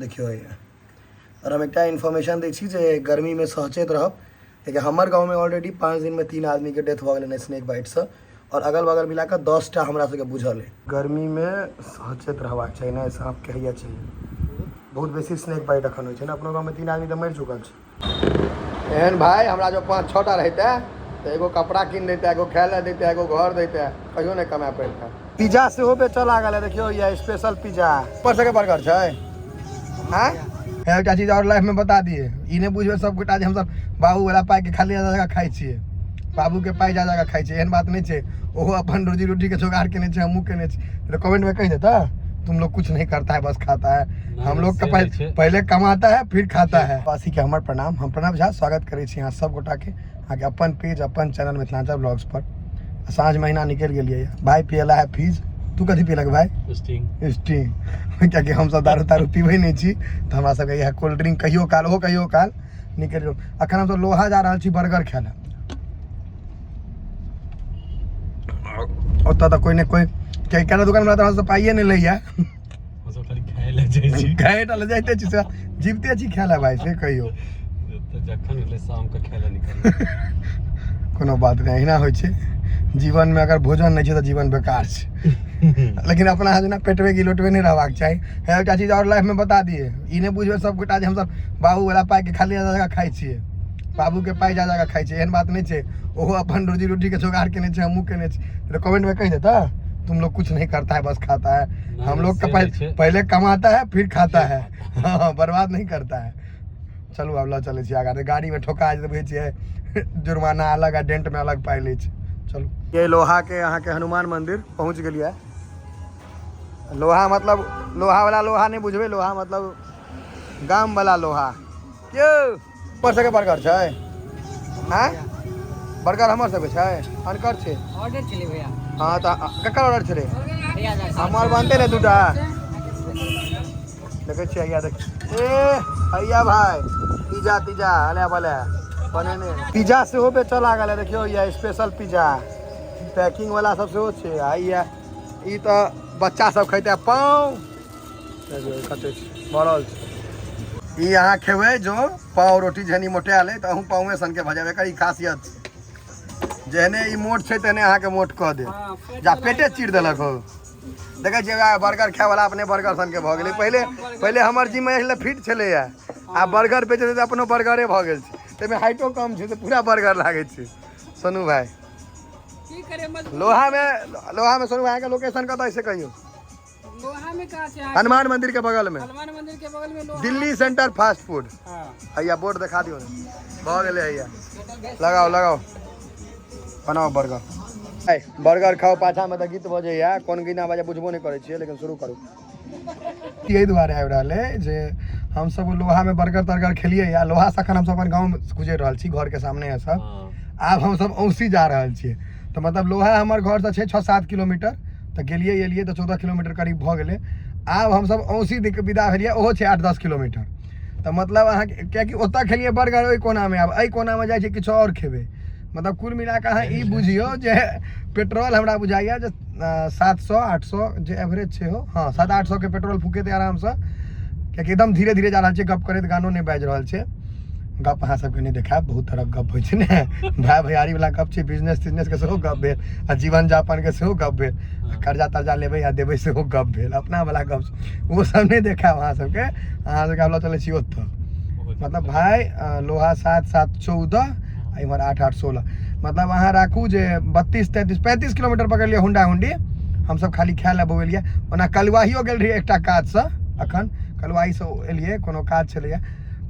देखियौ हैया। आओर हम एकटा इन्फॉर्मेशन दै छी जे गर्मीमे सचेत रहब, कियाकि हमर गाँवमे ऑलरेडी 5 दिनमे 3 आदमीके डेथ भऽ गेलै स्नेक बाइटसँ, आओर अगल बगल मिला कऽ 10टा हमरा सबके बुझल अइ। गर्मीमे सचेत रहबाक चाही ने, साँपके हैया छै बहुत बेसी स्नेक बाइट एखन होइ छै ने। अपनो गाँवमे 3 आदमी तऽ मरि चुकल छै। एहन भाय हमरा जँ 5-6 टा रहितै तऽ एगो कपड़ा कीन दैतै, एगो खाय लए दैतै, एगो घर दैतै, कहियो नहि कमाए पड़ितै। पिज्जा सेहो बेचऽ लागल है, देखियौ ये स्पेशल पिज्जा। ऊपर सबके बर्गर छै। हाँ एकटा चीज आओर लाइफ में बता दिए, ई नहि बुझबै सब गोटा जे हमसब बाबू वाला पाइ के खाली जा जगह खाइ छियै, बाबू के पाइ जा जगह खाइ छियै, एहन बात नहि छै। ओहो अपन रोजी रोटी के जोगाड़ केने छै, हमहूँ केने छी। तऽ कमेंट में कहि देता तुम लोग कुछ नहीं करता है बस खाता है, हम लोग का पहले कमाता है फिर खाता है। वासी के हमर प्रणाम, हम प्रणव झा स्वागत करै छी अहाँ सब गोटा के अहाँके अपन पेज अपन चैनल मिथिलांचल ब्लॉग्स पर। साँझ महीना निकलि गेलियै, भाय पियला है फीज, तू कथी पियलक भाय? स्टिंग। स्टिंग, कियाकि हमसब दारू तारू पीबै नहि छी तऽ हमरा सबके इएह कोल्ड ड्रिंक कहियो काल, ओहो कहियो काल निकलि गेल। अखन हमसब लोहा जा रहल छी बर्गर खाय लए, ओतऽ तऽ कोइ ने कोइ कियाकि दुकान वाला तऽ हमरा सब पाइए नहि लैया, हमसब खाली खाय लए जाइ छी, खाय लए जाइते छी, से जीवते छी खाय लए भाय, से कहियो तऽ जखन भेलै शाम के खाय लए निकल। कोनो बात नहि, अहिना होइ छै जीवनमे, अगर भोजन नहि छै तऽ जीवन बेकार छै। लेकिन अपना हाथ जेना पेटवे की लोटवे नहि रहबाक चाही। हे एकटा चीज आओर लाइफमे बता दिए, ई नहि बुझबै सब गोटा जे हमसब बाबू वाला पाइ के खाली जा जगह खाइ छियै, बाबू के पाइ जा जगह खाइ छियै, एहन बात नहि छै। ओहो अपन रोजी रोटी के जोगाड़ केने छै, हमहूँ केने छी। तऽ कमेंट में कहि देता तुम लोग कुछ नहीं करता है बस खाता है, हम लोग का पहले कमाता है फिर खाता है, हाँ बर्बाद नहीं करता है। चलू आब लऽ चलै छी आगाँ, गाड़ी में ठोका जेतै बुझै छियै, जुर्माना अलग आ डेंट में अलग पाइ लै छै। चलू ये लोहा के अहाँके हनुमान मंदिर पहुँच गेलियै। लोहा मतलब लोहा वाला लोहा नहीं बुझबै, लोहा मतलब गाम वाला लोहा। यौ ऊपर सबके बर्गर छै? हाँ बर्गर हमर सबके छै, अनकर छै? ऑर्डर छलै भैया। हाँ तऽ ककर ऑर्डर छलै? हमर बनतै ने दूटा। देखै छियै हैया, देख ए हैया भाय पिज्जा तिज्जा हले बले बनेने पिज्जा सेहो बेचऽ लागल है। देखियौ हैया स्पेशल पिज्जा पैकिंग वाला सब सेहो छै। हैया ई तऽ बच्चा सब खैतै पाव, देखियौ कते छै भरल छै। ई अहाँ खेबै जो पाव रोटी जेहन ई मोटायल अइ तऽ अहूँ पावे सनके भऽ जायब, एकर ई खासियत छै। जेहने ई मोट छै तेहने अहाँके मोट कऽ देत, जा पेटे चीर देलक हो। देखै छियै वएह बर्गर खायवला अपने बर्गर सनके भऽ गेलै। पहिले पहिले हमर जिम एहिले फिट छलैए, आ बर्गर बेचै तऽ अपनो बर्गरे भऽ गेल छै, ताहिमे हाइटो कम छै तऽ पूरा बर्गर लागै छै। सोनू भाय लोहामे, लोहामे सोनू भाई के लोकेशन कतऽ से कहियौ? लोहा में कहाँ से? हनुमान मंदिर के बगल में, हनुमान मंदिर के बगल में लोहा। Delhi centre fast food. हाँ। हैया बोर्ड देखा दियो ने, भऽ गेलै हैया। लगाओ लगाओ बनाओ बर्गर, बर्गर खाओ। पाछा में तऽ गीत बजैया, कोन गीना बजे बुझबो नहि करै छियै, लेकिन शुरू करू। एहि दुआरे आबि रहल अइ जे हमसब लोहामे बर्गर तर्गर खेलियै या लोहासँ अखन हमसब अपन गाँवमे गुजरि रहल छी, घरके सामने सब। आब हमसब औसी जा रहल छियै, तऽ मतलब लोहा हमर घरसँ छै 6-7 किलोमीटर, तऽ गेलियै एलियै तऽ 14 किलोमीटर करीब भऽ गेलै। आब हमसब औसी विदा भेलियै, ओहो छै 8-10 किलोमीटर। तऽ मतलब अहाँके कियाकि ओतऽ खेलियै बर्गर ओहि कोनामे, आब एहि कोनामे जाइ छियै किछु आओर खेबै। मतलब कुल मिलाकऽ अहाँ ई बुझियौ जे पेट्रोल हमरा बुझाइए जे 700-800 जे एवरेज छै हो, हाँ 700-800 के पेट्रोल फूकेतै आरामसँ, कियाकि एकदम धीरे धीरे जा रहल छै, गप करैत गानो नहि बाजि रहल छै। गप अहाँ सबके नहि देखायब, बहुत तरहक गप होइ छै ने, भाय भैयारी वाला गप छै, बिजनेस तिजनेस के सेहो गप भेल, आ जीवन यापन के सेहो गप भेल, आ कर्जा तर्जा लेबै आ देबै सेहो गप भेल, अपना वाला गप ओ सब नहि देखायब अहाँ सबके। अहाँ सबके आब लऽ चलै छी ओतऽ। मतलब भाय लोहा 7-7 14, आ इम्हर 8-8 16, मतलब अहाँ राखू जे 32 33 35 किलोमीटर पकड़ि लिअ हुंडा हुंडी। हमसब खाली खाय लए बौएलियै। ओना कलुआहियो गेल रहियै एकटा काजसँ, अखन कलुआहीसँ एलियै, कोनो काज छलैए।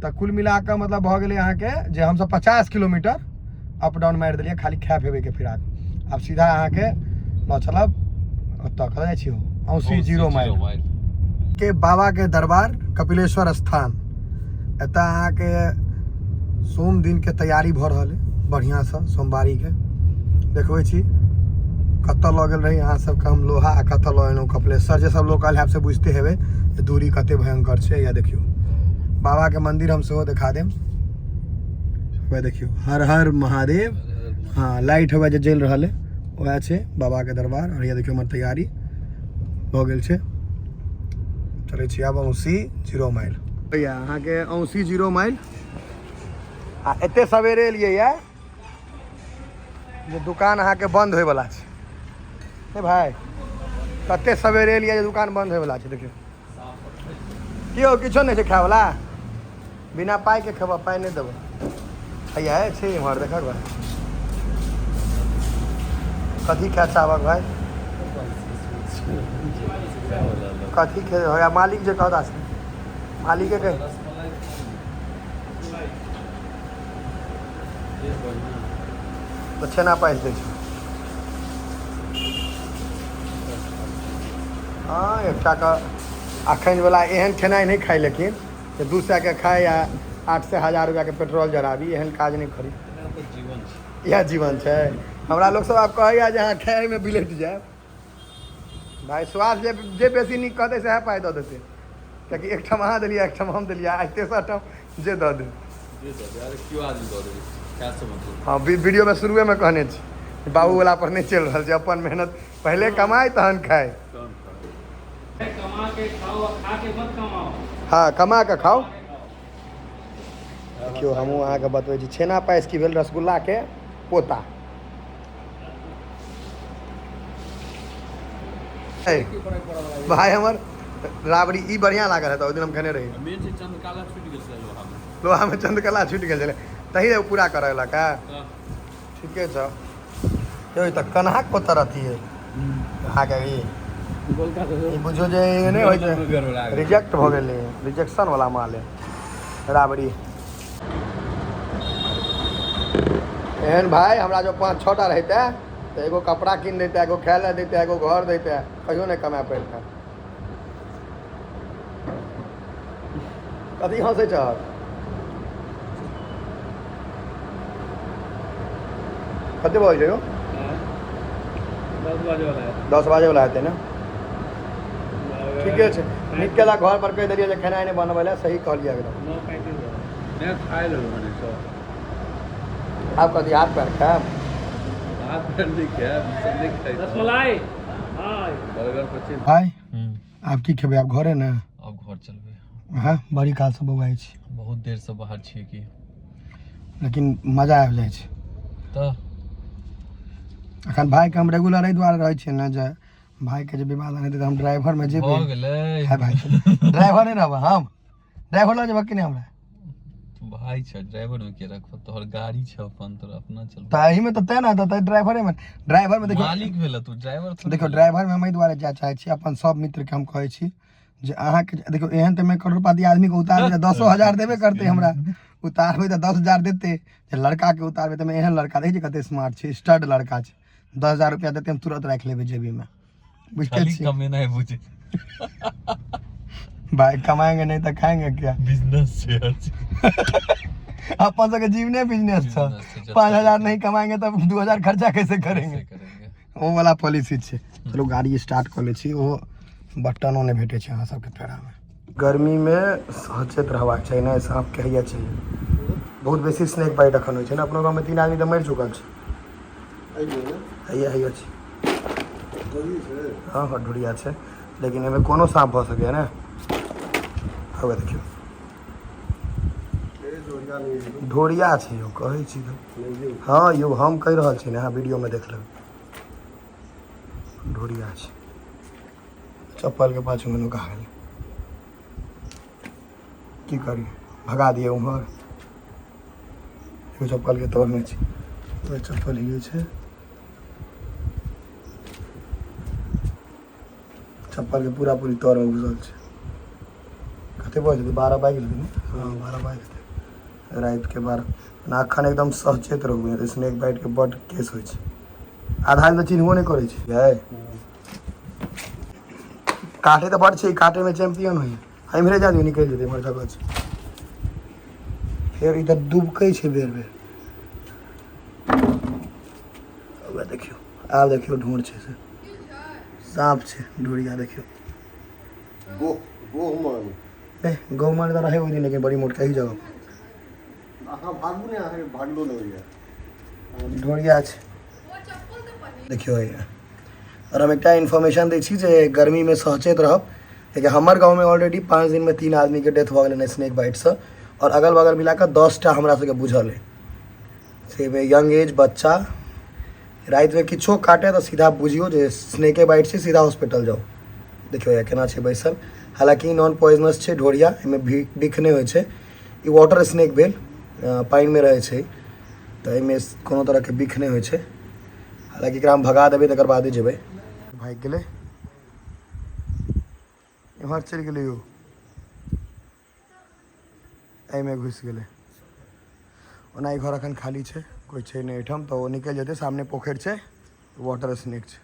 तऽ कुल मिलाकऽ मतलब भऽ गेलै अहाँके जे हमसब 50 किलोमीटर अप डाउन मारि देलियै खाली खाय पीबैके फिराक। आब सीधा अहाँके लऽ चलब ओतऽ, कतऽ जाइ छी हो? औसी 0 माइल के बाबा के दरबार कपिलेश्वर स्थान। एतऽ अहाँके सोम दिन के तैयारी भऽ रहल है बढ़िआँसँ, सोमवारीके देखबै छी। कतऽ लऽ गेल रही अहाँ सबके हम लोहा आ कतऽ लऽ एलहुँ कपिलेश्वर, जे सब लोकल हैब से बुझिते हेबै जे दूरी कते भयंकर छै। या देखियौ बाबा के मंदिर हम सेहो देखा देब। वएह देखियौ हर हर महादेव। हाँ लाइट हुए जे जलि रहल है वएह छै बाबा के दरबार। और यह देखियौ हमर तैयारी भऽ गेल छै। चलै छी आब औसी 0 माइल। भैया अहाँके औसी 0 माइल आ एते सवेरे एलियै यऽ जे दुकान अहाँके बंद होइवला छै। नहि भाय, तते सवेरे एलियै जे दुकान बंद होइवला छै। देखियौ की यौ, किछो नहि छै खायवला, बिना पाइके खेबऽ, पाइ नहि देबऽ। हैया छै इम्हर देखक भाय, कथी खाय चाहबक भाय, कथी खे होया मालिक जे कहता से मालिके के। तऽ छेना पाइस दै छै। हँ, एकटा के अखन वला एहन खेनाइ नहि खाइ, लेकिन जे 200 के खाइ आ 800 1000 रुपैआके पेट्रोल जराबी, एहन काज नहि करी। जीवन छै, इएह जीवन छै। हमरा लोकसब आब कहैया जे अहाँ खाइमे बिलटि जायब। भाय स्वाद जे जे बेसी नीक कहतै सएह पाइ दऽ देतै, कियाकि एकठाम अहाँ देलियै, एकठाम हम देलियै, आइ तेसर ठाम जे दऽ देब। जे दऽ दे, अरे क्यों आदमी दऽ देबै, कैसे मतलब। हँ, वीडियोमे शुरुएमे कहने छी, बाबूवला पर नहि चलि रहल छै, अपन मेहनत पहिले कमाइ तहन खाइ। कमा के खाओ, खा के मत कमाओ। हँ, कमा कऽ खाउ। देखियौ, हमहूँ अहाँके बतबै छी छेना पायस की भेल, रसगुल्लाके पोता। भाय हमर राबड़ी ई बढ़िआँ लागल हेतै, ओहि दिन हम खेने रही। मेन छै चंद्रकला छूटि गेल छलै लोहामे। लोहामे चंद्रकला छूटि गेल छलै, तही ओ पूरा करेलक। है ठीके छौ। यौ, ई तऽ कन्हा कोतर अथी है अहाँके, ई ई बुझो जे ई नहि होइ छै, रिजेक्ट भऽ गेलै, रिजेक्शन वाला माल है राबड़ी। एहन भाय हमरा जो 5-6 टा रहितै तऽ एगो कपड़ा कीन दैतै, एगो खाय लए दैतै, एगो घर दैतै, कहियो नहि कमाए पड़ितै। कथी हँसै छह? कते बजै छै यौ? 10 बजे वाला है। 10 बाजे वाला हेतै ने? ठीके छै, नीक केला घर पर कहि देलियै जे खेनाइ नहि बनबै लए, सही कहलियै एकदम। 9:35। नहि खाय लेबै मने सब। आब कथी हाथ पैर खायब? हाथ पैर नहि खायब, सब नहि खाइ। रसमलाई, हाँ। बर्गर पर चलि। भाय, आब की खेबै? आब घरे ने? आब घर चलबै। हँ, बड़ी कालसँ बौआइ छी। बहुत देरसँ बाहर छियै की। लेकिन मजा आबि जाइ छै। तऽ अखन भाइके हम रेगुलर एहि दुआरे रहै छियै ने जे भाइके जे विवाह हेतै तऽ हम ड्राइवरमे जेबै। भऽ गेलै। है भाइ, ड्राइवर नहि रहबै हम, ड्राइवर लऽ जेबह कि नहि हमरा? तू भाय छ, ड्राइवर में के रखबो? तोहर गाड़ी छ अपन, तोरा अपना चल। तऽ एहिमे तऽ तेँ ने तऽ ड्राइवरेमे, ड्राइवरमे देखियौ मालिक भेल तू, ड्राइवर थोड़े। देखियौ, ड्राइवरमे हम एहि दुआरे जाय चाहै छी, अपन सब मित्रके हम कहै छी जे अहाँके देखियौ, एहन तऽ करोड़पति आदमीके उतारबै तऽ 10,000 देबे करतै, हमरा उतारबै तऽ 10,000 देतै, जे लड़काके उतारबै तऽ एहन लड़का देखै छी कते स्मार्ट छै, स्टड लड़का छै, 10,000 रुपया देतै, हम तुरंत राखि लेबै जेबीमे, बुझते खाली छियै। कमेनाइ बुझे। भाई कमाएंगे नहीं तो खाएंगे क्या? बिजनेस छै हर चीज। अपन सबके जीवने बिजनेस छ। बिजनेस छै, जतऽ 5,000 नहीं कमाएंगे तब 2,000 खर्चा कैसे करेंगे? कैसे करेंगे? ओ वाला पॉलिसी छै। चलू गाड़ी स्टार्ट कऽ लै छी, ओ बटनो नहि भेटै छै अहाँ सबके फेरामे। गर्मीमे सचेत रहबाक चाही ने, साँपके हैया छै, बहुत बेसी स्नेक बाइट एखन होइ छै ने। अपनो गाँवमे 3 आदमी तऽ मरि चुकल छै। हैया हैया छै। हँ हँ, ढुरिया छै, लेकिन एहिमे कोनो साँप भऽ सकैए ने। हवे देखियौ, ढोरिया छै यौ, कहै छी तऽ। हँ यौ, हम कहि रहल छी ने, अहाँ वीडियोमे देख लेबै, ढोरिया छै। चप्पलके पाछूमे नुका गेलै, की करी, भगा दिए उम्हर। एगो चप्पलके तरमे छै, ओहि चप्पल ही छै, चप्पलके पूरा पूरी तरमे घुसल छै। कते बजे जेतै? 12 बाजि गेलै ने? हँ, 12 बाजि जेतै रातिके 12। ओना एखन एकदम सचेत रहू, नहि तऽ स्नेक बाइटके बड्ड केस होइ छै। आधा आदमी तऽ चिन्हबो नहि करै छै। यै काटे तऽ बड्ड छै, काटेमे चैम्पियन होइए। एम्हरे जा दियौ, निकलि जेतै, एम्हर जगह छै। फेर इधर डुबकै छै बेर बेर। वएह देखियौ, आब देखियौ, ढूँढ छै से साँप छै, ढूढ़िया देखियौ। गोहमन। ए गहुमन तऽ रहै ओहि दिन, लेकिन बड़ी मोट एही जगह। अहाँ भागू ने, अहाँके भागलो नहि होइए। ढोरिया छै देखियौ हैया। आओर हम एकटा इन्फॉर्मेशन दै छी जे गर्मीमे सचेत रहब। कियाकि हमर गाँवमे ऑलरेडी 5 दिनमे 3 आदमीके डेथ भऽ गेलै स्नेक बाइटसँ, आओर अगल बगल मिला कऽ 10टा हमरा सबके बुझल अइ। से यंग एज बच्चा रातिमे किछो काटे तऽ सीधा बुझियौ जे स्नेके बाइट छै, सीधा हॉस्पिटल जाउ। देखियौ या केना छै बैसल। हालाँकि नॉन पॉइजनस छै ढोरिया, एहिमे बिख नहि होइ छै। ई वाटर स्नेक भेल, पानिमे रहै छै, तऽ एहिमे कोनो तरहके बिख नहि होइ छै। हालाँकि एकरा हम भगा देबै तकर बादे जेबै। भागि गेलै, एम्हर चलि गेलै, ओ एहिमे घुसि गेलै। ओना ई घर एखन खाली छै, कोइ छै नहि एहिठाम, तऽ ओ निकलि जेतै। सामने पोखरि छै, वाटर स्नेक छै।